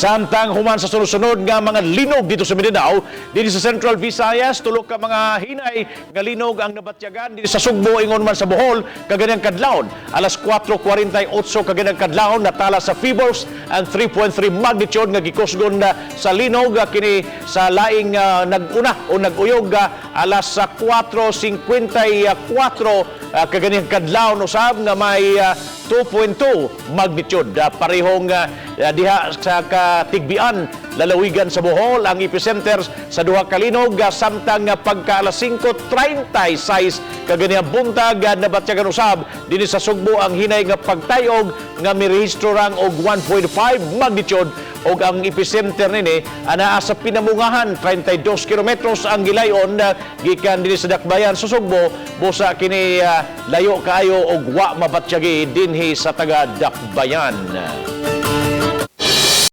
Samtang human sa sunod-sunod nga mga linog dito sa Mindanao, dito sa Central Visayas, tulo ka mga hinay nga linog ang nabatyagan dito sa Sugbo, ingon man sa Bohol, kaganang kadlawon. Alas 4:48 kaganang kadlawon, natala sa Feebles ang 3.3 magnitude nga gikusgon na sa linog, kini sa laing nag-una o nag-uyog alas 4:54 kaganang kadlawon usab nga may 2.2 magnitude. Parehong diha sa Katigbian, lalawigan sa Bohol, ang epicenter sa duha ka linog, samtang pagka alas 5:36 kaganihang buntag, nabatyagan usab dinhi sa Sugbo ang hinay nga pagtayog nga mirehistro rang og 1.5 magnitude og ang epicenter nini anaa sa Pinamungahan, 32 kilometros ang gilayon gikan dinhi sa Dakbayan sa Sugbo. Busa kini layo kaayo og wa mabatyagi dinhi sa taga Dakbayan.